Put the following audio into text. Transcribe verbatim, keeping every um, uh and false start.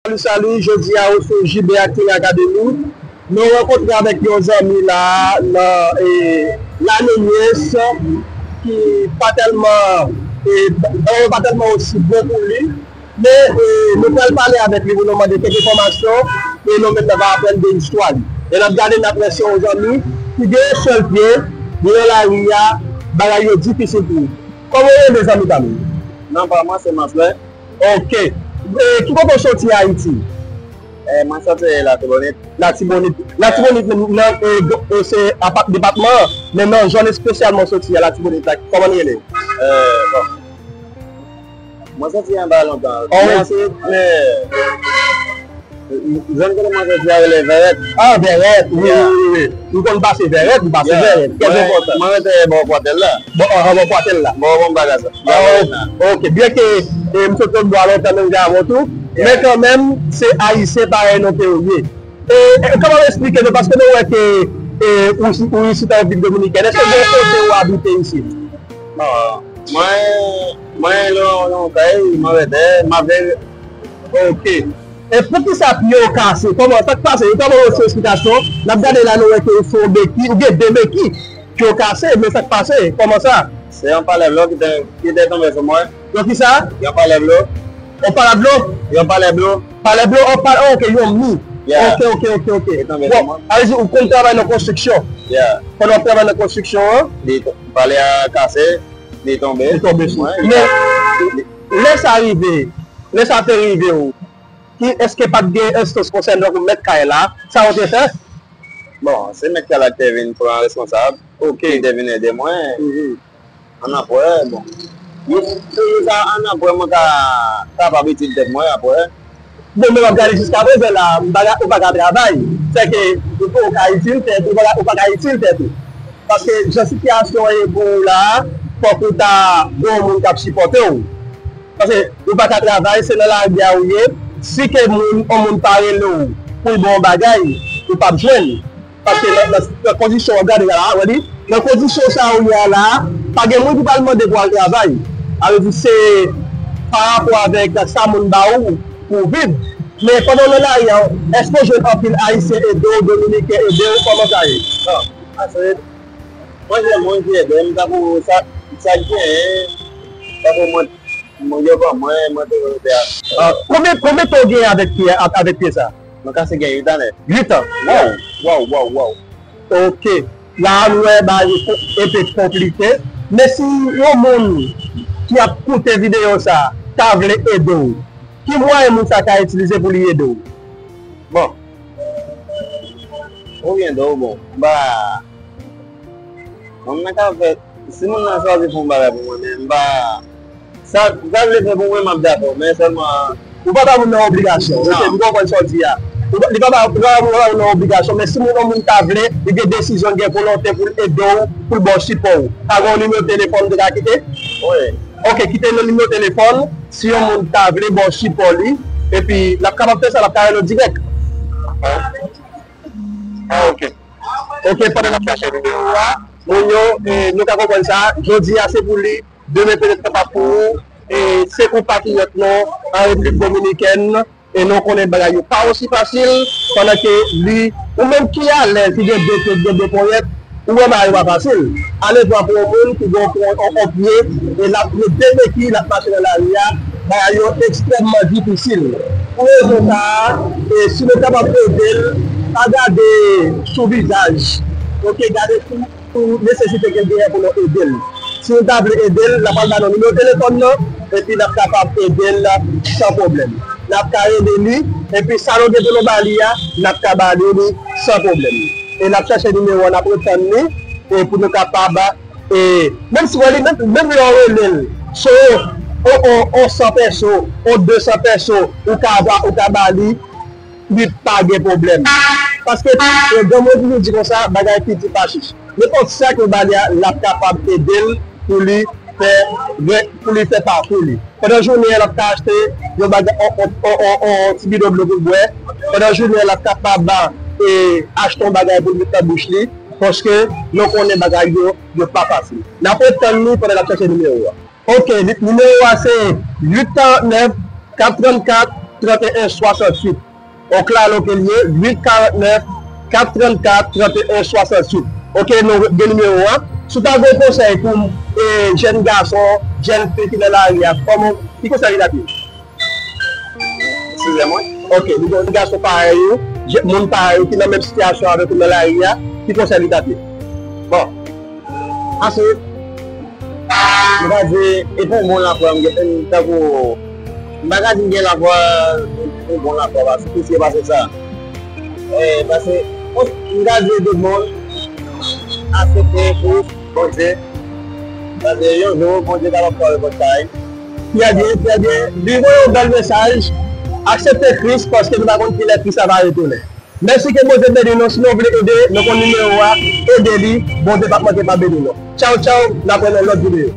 Salut, salut, jodi a ou sou J B Acting Academy. Nou rankontre avèk yon zanmi la nan e, Lane Nies ki pa tèlman e, bagay yo pa tèlman osi bon pou li. Men e, nou pral pale avèk li pou nou mande kèk enfòmasyon e nou menm nan va aprann de istwa li. E n ap gade n ap wè se yon zanmi ki gen yon sèl pye, li nan lari a, bagay yo difisil pou li. Kòman w rele zanmi pa m? Non pa mwen se Manflè. Ok. E, ki kote w soti Ayiti? E, mwen soti Latibonit. Latibonit. Latibonit nan, nan e, do- e, se apa- depatman an, men nan zòn espesyalman w soti a Latibonit la, kòman l rele? E, bon. Mwen soti anba lontan. Oh, men se men, zòn kote mwen soti a rele Vèrèt. Ah, Vèrèt, wi, wi, wi, wi. M konn pase Vèrèt, m pase Vèrèt. Trè enpòtan. Mwen rete bò Kwatèl la. Bò, ah, bò Kwatèl la. Bò, bò bagay sa. Ah, ok. Byen ke e, m sot lòt bò a lontan menm jan avè w tou. Men kanmenm, se ayisyen parèy nou ke w ye. E, e, kòman w esplike nou? Paske nou wè ke e, ou, ou isit an Repiblik Dominikèn. Èske gen kote ou abite isit? Bon, mwen, mwen, yon, yon kay, mwen rete, m ap Ok. E poukisa pye w kase? Kòman sa k pase? Ou ka ban nou ti esplikasyon? N ap gade la, nou wè ke ou sou yon beki, ou gen de beki. Pye w kase, men sa k pase? Kòman sa? Se yon palè dlo ki te, ki te tonbe sou mwen. Yon kisa? Yon palè dlo. Yon palè dlo? Yon palè dlo. Palè dlo, yon palè, ok, yon mi. Yeah. Ok, ok, ok, ok. Li tonbe sou mwen. Bon, sa vle di ou konn travay nan konstriksyon? Yeah. Pandan w ap travay nan konstriksyon an? Li to- palè a kase, li tonbe. Li tonbe sou mwen. Men, lè sa rive, lè sa te rive w, ki, èske pa t gen enstans konsène, donk mèt kay la, sa yo te fè? Bon, se mèt kay la ki te vin pran responsab, ki te vin ede mwen. Ann apre, bon. Yo, se sa, ann apre, mwen ka kapab itil tèt mwen apre. Bon, men w ap gade jiska prezan la, m pa ka, ou pa ka travay. Sèke, ou pa ka itil tèt, ou pa ka, ou pa ka itil tèt ou. Paske jan sitiyasyon an ye pou ou la, fòk ou ta gen yon moun k ap sipòte w. Paske ou pa ka travay, se nan lari a ou ye. Si ke moun, yon moun pa rele w pou l ba w yon bagay, ou p ap jwenn. Paske nan, nan, nan kondisyon w ap gade la, w ap di, nan kondisyon sa ou ye a la, pa gen moun ki pral mande pou al travay. Sa vle di se pa rapò avèk sa moun ba ou pou w viv. Men pandan w nan lari a, èske w jwenn anpil Ayisyen ede w, Dominiken ede w, kòman sa ye? Bon, ase, mwen jwenn moun ki ede m, tankou sa, sa k genyen, tankou mwen, mwen yo ban mwen, mwen te rete a. Ah, konbyen, konbyen tan w genyen avèk pye, avèk pye sa? Mwen kase gen uit ane. Uit an. Waw, waw, waw, waw. Ok. La a nou wè bagay yo enpe konplike. Men si yon moun ki ap koute videyo sa a ta vle ede w, ki mwayen moun sa a ka itilize pou li ede w? Bon. Ou byen ede w, bon. Ba, moun nan ka fè Si moun nan chwazi fè yon bagay pou mwen, men m pa. Sa, sa l vle fè pou mwen, m ap dakò, men sèlman. Ou pa ba moun nan obligasyon. Ok, m konprann sa w di a. Ou pa, li pa ba, ou pa ba moun nan obligasyon, men si moun, yon moun ta vle, li gen desizyon, li gen volonte pou l ede w, pou l ba w sipò w. Pa gen yon nimewo telefòn ou te ka kite? Wi. Ok, kite nimewo telefòn, si yon moun ta vle ba w sipò li, epi l ap kapab fè sa, l ap ka rele w dirèk. Ah, ok. Ok, pandan n ap chache nimewo a, moun yo, eh, nou ka konprann sa, jodi a se pou li, demen petèt kapab pou ou, eh, se konpatriyòt nou an Repiblik Dominikèn, e nou konnen bagay yo pa osi fasil, pandan ke li, ou menm ki alèz, ki gen de tèt, gen de ponyèt, ou wè bagay yo pa fasil. Ale pran pou yon moun ki gen yon, yon, yon pye, e l ap met de beki, l ap mache nan lari a, bagay yo ekstrèmman difisil. Pou rezon sa a, e si nou kapab ede l, pa gade sou vizaj, ok, gade sou, sou nesesite ke l genyen pou nou ede l. Si nou ta vle ede l, n ap al ba nou nimewo telefòn nan, epi n ap kapab ede l san pwoblèm. N ap ka rele li, epi sa nou gen pou nou ba li a, n ap ka ba li li san pwoblèm. E n ap chèche nimewo a, n ap retann li, e pou nou kapab E, menm si w wè li, menm, menm lè w rele l, se yon, yon, yon, yon san pèso, yon de san pèso, ou ka ba, ou ka ba li, li pa gen pwoblèm. Paske, e, granmoun toujou di konsa, bagay piti pa chich. Nenpòt sa ke w ba li a, l ap kapab ede l pou li fè, pou li fè pakou li. Pandan jounen an, l ap ka achte yon bagay, on, on, on, on, on ti bidon dlo pou l bwè. Pandan jounen an, l ap kapab, e, achte yon bagay pou l met nan bouch li, paske nou konnen bagay yo, yo pa fasil. N ap ret tann li pandan n ap chèche nimewo a. Ok, li, nimewo a se uit karant nèf, kat trannkat, trant e en swasanntuit. Oklalo ke l ye, uit karant nèf, kat trant kat, trant e en swasanntuit. Oke, nou gen nimewo a. Si w ta gen yon konsèy pou e, jèn gason, jèn fi ki nan lari a, kòman, ki konsèy li t ap ye? Eskize mwen. Oke, li gen yon gason parèy ou, je- moun parèy ou ki nan menm sitiyasyon avèk ou nan lari a, ki konsèy li t ap ye? Bon, ase, m ka di, e pou yon bon lafwa, m gen, m tankou, m pa ka di m gen lafwa, yon bon lafwa, paske plis ke pase sa. E, paske, m ka di tout moun, aksepte Kris, Bondye, paske yon jou, Bondye ta ap fè repòt kay. Trè byen, trè byen. Li voye yon bèl mesaj. Aksepte Kris paske nou pa konn kilè Kris la va retounen. Mèsi, ke Bondye beni nou. Si nou vle ede, nou konn nimewo a, ede li. Bondye p ap manke pa beni nou. Tchaw, tchaw, n ap wè nan lòt videyo.